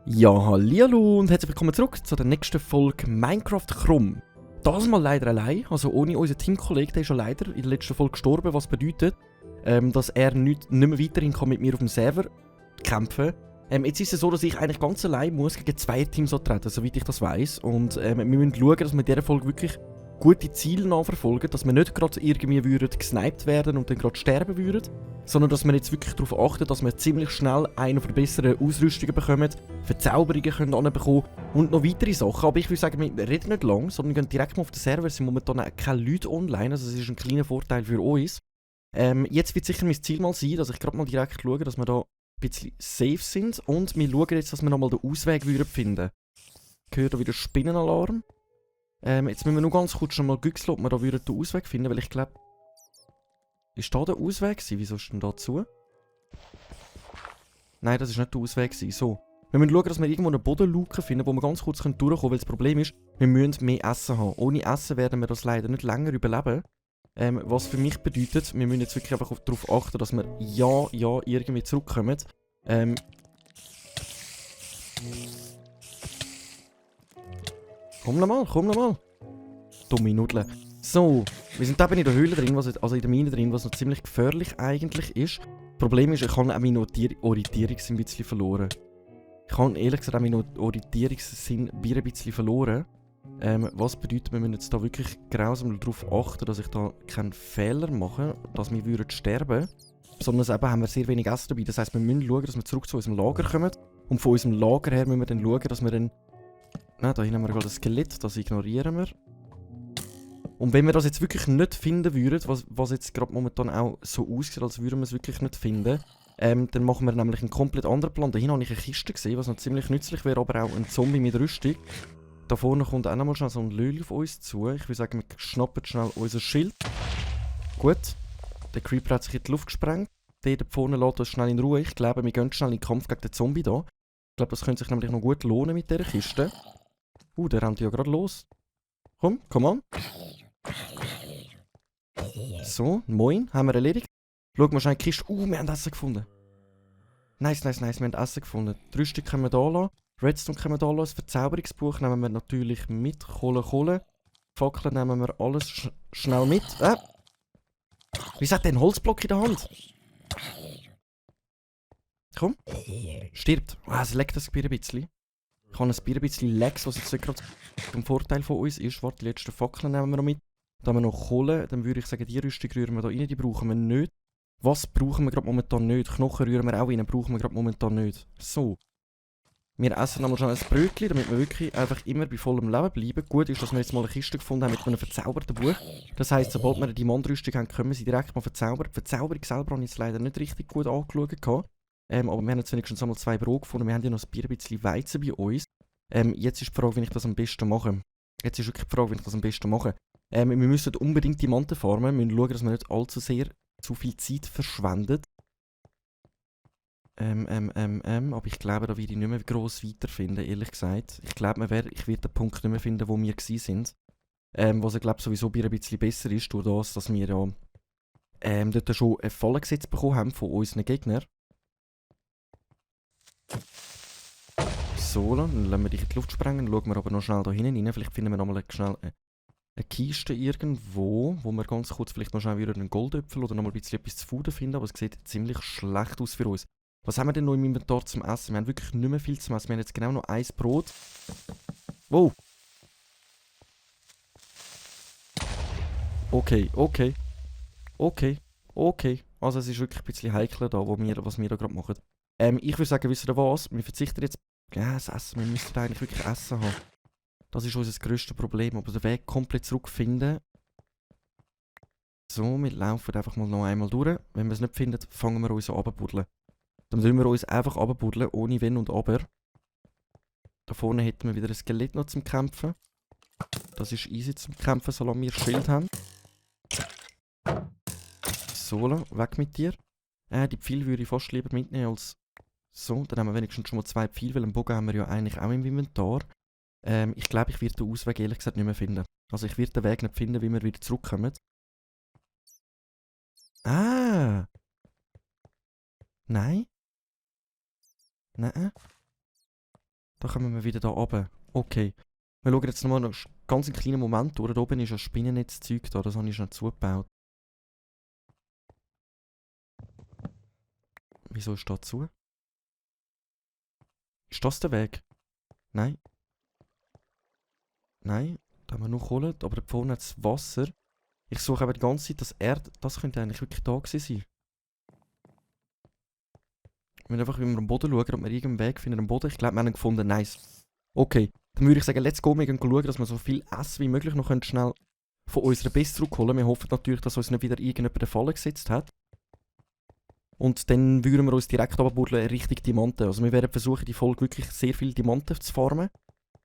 Ja, hallihallo und herzlich willkommen zurück zu der nächsten Folge Minecraft Krumm. Das mal leider allein, also ohne unseren Teamkollegen, der ist ja leider in der letzten Folge gestorben, was bedeutet, dass er nicht mehr weiterhin kann mit mir auf dem Server kämpfen. Jetzt ist es so, dass ich eigentlich ganz allein muss gegen zwei Teams antreten, soweit ich das weiss. Und wir müssen schauen, dass wir in dieser Folge wirklich gute Ziele nachverfolgen, dass wir nicht gerade irgendwie gesniped werden und dann gerade sterben würden, sondern dass wir jetzt wirklich darauf achten, dass wir ziemlich schnell eine von besseren Ausrüstungen bekommen, Verzauberungen können anbekommen und noch weitere Sachen. Aber ich würde sagen, wir reden nicht lang, sondern gehen direkt mal auf den Server. Es sind momentan auch keine Leute online, also das ist ein kleiner Vorteil für uns. Jetzt wird sicher mein Ziel mal sein, dass ich gerade mal direkt schaue, dass wir da ein bisschen safe sind und wir schauen jetzt, dass wir nochmal den Ausweg finden. Ich höre da wieder Spinnenalarm. Jetzt müssen wir nur ganz kurz schon mal güchseln, ob wir da den Ausweg finden, weil ich glaube... Ist da der Ausweg gewesen? Wieso ist denn da zu? Nein, das ist nicht der Ausweg gewesen. So. Wir müssen schauen, dass wir irgendwo eine Bodenluke finden, wo wir ganz kurz durchkommen können, weil das Problem ist, wir müssen mehr Essen haben. Ohne Essen werden wir das leider nicht länger überleben. Was für mich bedeutet, wir müssen jetzt wirklich einfach darauf achten, dass wir ja irgendwie zurückkommen. Komm nochmal. Dumme Nudeln. So, wir sind eben in der Höhle drin, also in der Mine drin, was noch ziemlich gefährlich eigentlich ist. Das Problem ist, ich habe auch meine Orientierungssinn ein bisschen verloren. Ich habe ehrlich gesagt auch meinen Orientierungssinn ein bisschen verloren. Was bedeutet, wir müssen jetzt da wirklich grausam darauf achten, dass ich da keinen Fehler mache, dass wir sterben würden. Besonders eben haben wir sehr wenig Essen dabei. Das heisst, wir müssen schauen, dass wir zurück zu unserem Lager kommen. Und von unserem Lager her müssen wir dann schauen, dass wir dann... Nein, da hinten haben wir gerade ein Skelett, das ignorieren wir. Und wenn wir das jetzt wirklich nicht finden würden, was jetzt gerade momentan auch so aussieht, als würden wir es wirklich nicht finden, dann machen wir nämlich einen komplett anderen Plan. Da hinten habe ich eine Kiste gesehen, was noch ziemlich nützlich wäre, aber auch ein Zombie mit Rüstung. Da vorne kommt auch noch mal schnell so ein Löli auf uns zu. Ich würde sagen, wir schnappen schnell unser Schild. Gut. Der Creeper hat sich in die Luft gesprengt. Der da vorne lässt uns schnell in Ruhe. Ich glaube, wir gehen schnell in den Kampf gegen den Zombie da. Ich glaube, das könnte sich nämlich noch gut lohnen mit dieser Kiste. Der rennt ja gerade los. Komm on. So, moin, haben wir erledigt. Schauen wir schnell in die Kiste. Wir haben Essen gefunden. Nice, wir haben Essen gefunden. 3 Stück können wir da lassen. Redstone können wir da lassen. Das Verzauberungsbuch nehmen wir natürlich mit. Kohle. Fackeln nehmen wir alles schnell mit. Wieso hat der einen Holzblock in der Hand? Komm. Stirbt. Es leckt das Bier ein bisschen. Ich habe ein bisschen Lex, was jetzt nicht gerade zum Vorteil von uns ist. Warte, die letzten Fackeln nehmen wir noch mit. Dann haben wir noch Kohle. Dann würde ich sagen, die Rüstung rühren wir da rein. Die brauchen wir nicht. Was brauchen wir gerade momentan nicht? Knochen rühren wir auch rein. Brauchen wir gerade momentan nicht. So. Wir essen nochmal schnell ein Brötchen, damit wir wirklich einfach immer bei vollem Leben bleiben. Gut ist, dass wir jetzt mal eine Kiste gefunden haben mit einem verzauberten Buch. Das heisst, sobald wir eine Diamantrüstung haben, können wir sie direkt mal verzaubern. Die Verzauberung selber habe ich jetzt leider nicht richtig gut angeschaut. Aber wir haben jetzt wenigstens einmal 2 Brot gefunden. Wir haben ja noch ein bisschen Weizen bei uns. Jetzt ist die Frage, wie ich das am besten mache. Wir müssen unbedingt Diamanten farmen. Wir müssen schauen, dass wir nicht allzu sehr zu viel Zeit verschwendet. Aber ich glaube, da werde ich nicht mehr gross weiterfinden, ehrlich gesagt. Ich glaube, ich werde den Punkt nicht mehr finden, wo wir waren. Was ich glaube sowieso ein bisschen besser ist, durch das, dass wir ja dort schon eine Falle gesetzt bekommen haben von unseren Gegnern. So, dann lassen wir dich in die Luft sprengen, schauen wir aber noch schnell da hinten rein. Vielleicht finden wir noch mal schnell eine Kiste irgendwo, wo wir ganz kurz vielleicht noch schnell wieder einen Goldäpfel oder noch mal ein bisschen etwas zu Futter finden, aber es sieht ziemlich schlecht aus für uns. Was haben wir denn noch im Inventar zum Essen? Wir haben wirklich nicht mehr viel zum Essen. Wir haben jetzt genau noch 1 Brot. Wow. Okay. Also es ist wirklich ein bisschen heikel da, was wir da gerade machen. Ich würde sagen, wisst ihr was? Wir verzichten jetzt... Ja, das Essen. Wir müssen eigentlich wirklich Essen haben. Das ist unser grösstes Problem. Aber den Weg komplett zurückfinden... So, wir laufen einfach mal noch einmal durch. Wenn wir es nicht finden, fangen wir uns an runterbuddeln. Dann müssen wir uns einfach runterbuddeln, ohne Wenn und Aber. Da vorne hätten wir wieder ein Skelett noch zum Kämpfen. Das ist easy zum Kämpfen, solange wir Schild haben. So, weg mit dir. Die Pfeile würde ich fast lieber mitnehmen als... So, dann haben wir wenigstens schon mal 2 Pfeile, weil einen Bogen haben wir ja eigentlich auch im Inventar. Ich glaube, ich werde den Ausweg ehrlich gesagt nicht mehr finden. Also ich werde den Weg nicht finden, wie wir wieder zurückkommen. Ah! Nein? Nein? Da kommen wir wieder da runter. Okay. Wir schauen jetzt nochmal einen ganz kleinen Moment durch. Da oben ist ein Spinnennetzzeug da, das habe ich schon zugebaut. Wieso ist da zu? Ist das der Weg? Nein. Nein, da haben wir noch Kohle, aber da vorne hat es Wasser. Ich suche aber die ganze Zeit das Erd. Das könnte eigentlich wirklich da gewesen sein. Wir müssen einfach, wenn wir am Boden schauen, ob wir irgendeinen Weg finden am Boden. Ich glaube, wir haben ihn gefunden. Nice. Okay, dann würde ich sagen, let's go. Wir gehen schauen, dass wir so viel Essen wie möglich noch schnell von unserer Base zurückholen. Wir hoffen natürlich, dass uns nicht wieder irgendjemand den Falle gesetzt hat. Und dann würden wir uns direkt runterbuddeln Richtung Diamanten. Also wir werden versuchen, die Folge wirklich sehr viele Diamanten zu farmen.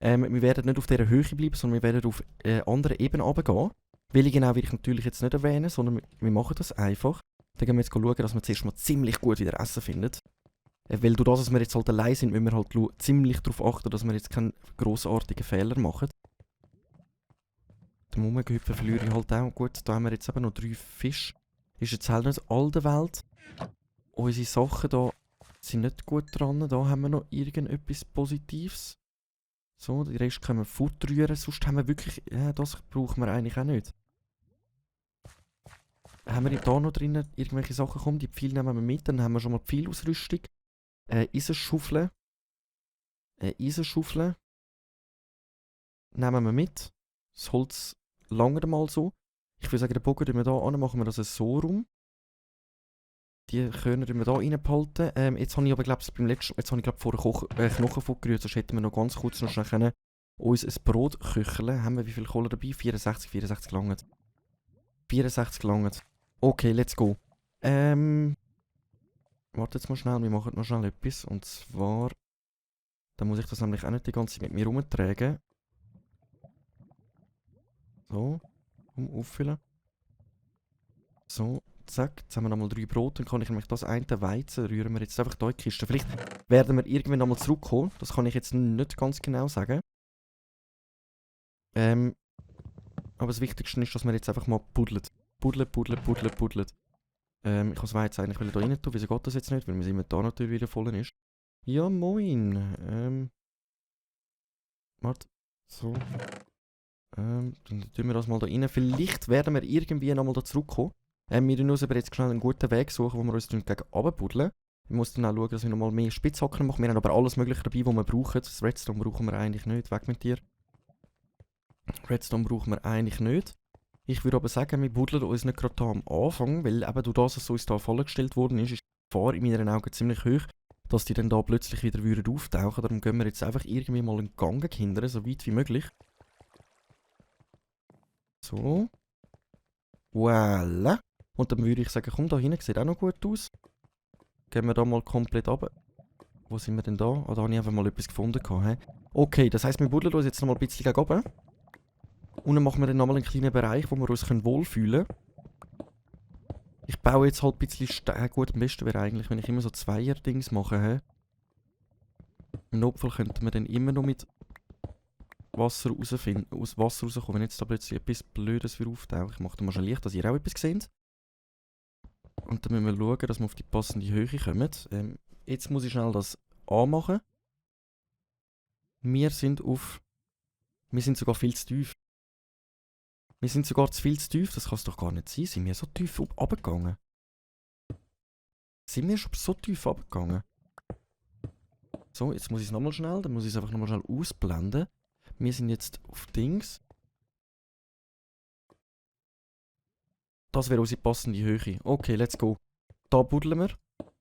Wir werden nicht auf dieser Höhe bleiben, sondern wir werden auf andere Ebenen runtergehen. Welche genau will ich natürlich jetzt nicht erwähnen, sondern wir machen das einfach. Dann gehen wir jetzt schauen, dass wir zuerst mal ziemlich gut wieder Essen finden. Weil durch das, dass wir jetzt halt allein sind, müssen wir halt ziemlich darauf achten, dass wir jetzt keinen grossartigen Fehler machen. Den Mummengehüpfen verliere ich halt auch. Gut, da haben wir jetzt eben noch 3 Fische. Ist jetzt halt nicht all der Welt. Unsere Sachen da sind nicht gut dran. Da haben wir noch irgendetwas Positives. So, die Rest können wir fortrühren. Sonst haben wir wirklich... Ja, das brauchen wir eigentlich auch nicht. Haben wir da noch drinnen irgendwelche Sachen kommen? Die Pfeile nehmen wir mit. Dann haben wir schon mal Pfeilausrüstung. Eisenschaufel. Eisenschaufel. Nehmen wir mit. Das Holz langt mal so. Ich würde sagen, den Bogen tun wir da an, machen wir das so rum. Die können wir da reinbehalten. Jetzt habe ich aber, glaube ich, beim letzten... Jetzt habe ich, glaube vorher Knochenfutter gerührt. Sonst hätten wir noch ganz kurz noch schnell können uns ein Brot köcheln. Haben wir wie viel Kohle dabei? 64 langt. 64 langt. Okay, let's go. Warte jetzt mal schnell, wir machen noch schnell etwas. Und zwar... Dann muss ich das nämlich auch nicht die ganze Zeit mit mir rumtragen. So. Auffüllen. So. Zack, jetzt haben wir nochmal 3 Brote, dann kann ich nämlich das eine Weizen rühren wir jetzt einfach hier in die Kiste. Vielleicht werden wir irgendwann nochmal zurückkommen, das kann ich jetzt nicht ganz genau sagen. Aber das Wichtigste ist, dass wir jetzt einfach mal buddeln. Buddeln. Ich habe das Weizen eigentlich hier rein tun, wieso geht das jetzt nicht, weil mein Inventar natürlich wieder voll ist. Ja, moin. Warte, so. Dann tun wir das mal da rein. Vielleicht werden wir irgendwie nochmal da zurückkommen. Wir müssen uns aber jetzt schnell einen guten Weg suchen, wo wir uns gegen runter buddeln. Ich muss dann auch schauen, dass wir nochmal mehr Spitzhacken machen. Wir haben aber alles mögliche dabei, was wir brauchen. Das Redstone brauchen wir eigentlich nicht. Weg mit dir. Redstone brauchen wir eigentlich nicht. Ich würde aber sagen, wir buddeln uns nicht gerade am Anfang, weil eben durch das, was uns da vollgestellt worden ist die Gefahr in meinen Augen ziemlich hoch, dass die dann da plötzlich wieder auftauchen. Darum gehen wir jetzt einfach irgendwie mal einen Gang hindern, so weit wie möglich. So. Voilà. Und dann würde ich sagen, komm, da hinten sieht auch noch gut aus. Gehen wir da mal komplett runter. Wo sind wir denn da? Ah, da habe ich einfach mal etwas gefunden. Okay, das heisst, wir buddeln uns jetzt noch mal ein bisschen gegen oben. Und dann machen wir dann nochmal einen kleinen Bereich, wo wir uns wohlfühlen können. Ich baue jetzt halt ein bisschen gut, am besten wäre eigentlich, wenn ich immer so Zweier-Dings mache. Im Notfall könnten wir dann immer noch mit Wasser rauskommen. Wenn jetzt da plötzlich etwas Blödes auftaucht. Ich mache da mal schon Licht, dass ihr auch etwas seht. Und dann müssen wir schauen, dass wir auf die passende Höhe kommen. Jetzt muss ich schnell das anmachen. Wir sind sogar viel zu tief. Wir sind sogar viel zu tief, das kann es doch gar nicht sein. Sind wir so tief runtergegangen? Sind wir schon so tief runtergegangen? So, jetzt muss ich es nochmal schnell, dann muss ich es einfach nochmal schnell ausblenden. Wir sind jetzt auf Dings. Das wäre unsere passende Höhe. Okay, let's go. Da buddeln wir.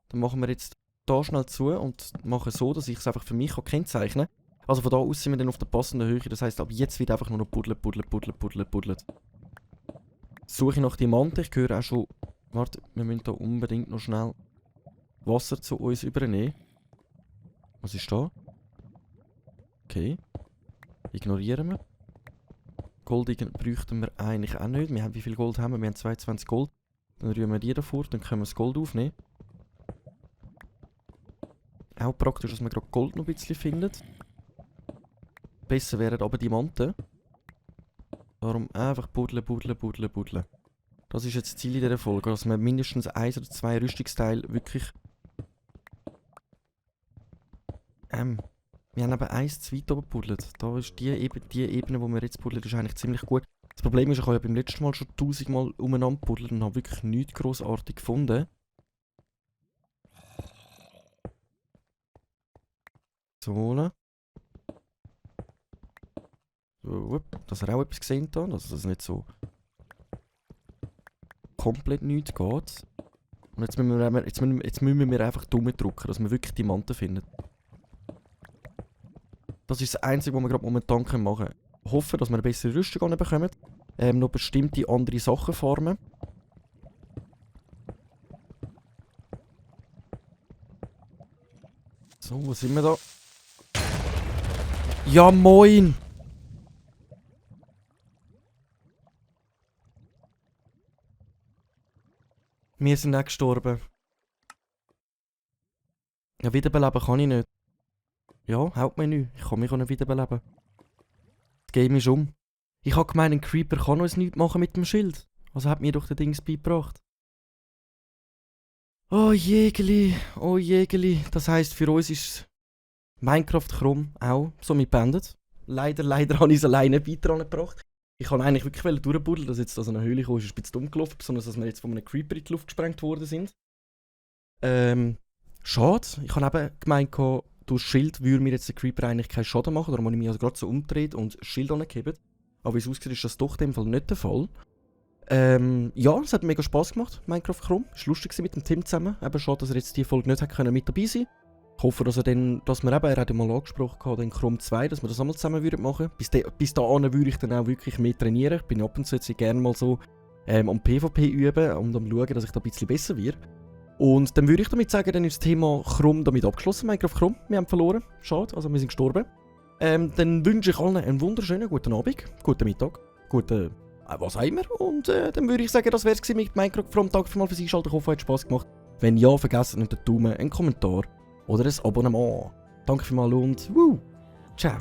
Dann machen wir jetzt da schnell zu und machen so, dass ich es einfach für mich kennzeichnen kann. Also von da aus sind wir dann auf der passenden Höhe. Das heisst, ab jetzt wird einfach nur noch buddeln. Suche nach Diamanten. Ich höre auch schon... Warte, wir müssen da unbedingt noch schnell Wasser zu uns übernehmen. Was ist da? Okay. Ignorieren wir. Gold bräuchten wir eigentlich auch nicht. Wie viel Gold haben wir? Wir haben 22 Gold. Dann rühren wir die davor, dann können wir das Gold aufnehmen. Auch praktisch, dass man gerade Gold noch ein bisschen findet. besser wären, aber Diamanten. Darum einfach buddeln, buddeln, buddeln, buddeln. Das ist jetzt das Ziel in dieser Folge, dass wir mindestens 1 oder 2 Rüstungsteile wirklich... wir haben eben 1 zu weit oben gebuddelt. Da ist die Ebene, die wir jetzt buddeln, ist eigentlich ziemlich gut. Das Problem ist, ich habe ja beim letzten Mal schon 1000 Mal umeinander gebuddelt und habe wirklich nichts grossartig gefunden. So. So, dass ihr auch etwas gesehen habt, dass es nicht so komplett nichts geht. Und jetzt müssen wir einfach Daumen drücken, dass wir wirklich Diamanten finden. Das ist das Einzige, was wir gerade momentan machen können. Hoffen, dass wir eine bessere Rüstung bekommen. Noch bestimmte andere Sachen farmen. So, wo sind wir da? Ja, moin! Wir sind auch gestorben. Ja, wiederbeleben kann ich nicht. Ja, haut mir nicht. Ich kann mich auch nicht wiederbeleben. Das Game ist um. Ich habe gemeint, ein Creeper kann uns nichts machen mit dem Schild. Also hat mir doch der Dings beigebracht. Oh Jägeli, oh Jägeli. Das heisst, für uns ist Minecraft Chrom auch so mitbeendet. Leider habe ich es alleine weiter angebracht. Ich kann eigentlich wirklich durchbuddeln, dass jetzt eine Höhle kam, ist ein bisschen dumm gelaufen, besonders dass wir jetzt von einem Creeper in die Luft gesprengt worden sind. Schade. Ich habe eben gemeint, durch Schild würde mir jetzt der Creeper eigentlich keinen Schaden machen, darum habe ich mich also gerade so umgedreht und das Schild angegeben. Aber wie es aussieht, ist das doch in dem Fall nicht der Fall. Ja, es hat mega Spass gemacht, Minecraft Chrom. Es war lustig mit dem Tim zusammen. Eben schade, dass er jetzt diese Folge nicht mit dabei sein konnte. Ich hoffe, dass wir eben, er hat ja mal angesprochen, den Chrom 2, dass wir das einmal zusammen machen würden. Bis dahin würde ich dann auch wirklich mehr trainieren. Ich bin ab und zu jetzt gerne mal so am PvP üben und am schauen, dass ich da ein bisschen besser werde. Und dann würde ich damit sagen, dann ist das Thema Chrom damit abgeschlossen, Minecraft Chrom. Wir haben verloren, schade, also wir sind gestorben. Dann wünsche ich allen einen wunderschönen guten Abend, guten Mittag, guten was auch immer. Und dann würde ich sagen, das wäre es mit Minecraft Chrom. Danke für mal fürs Einschalten, ich hoffe, es hat Spass gemacht. Wenn ja, vergesst nicht den Daumen, einen Kommentar oder ein Abonnement. Danke vielmals und ciao.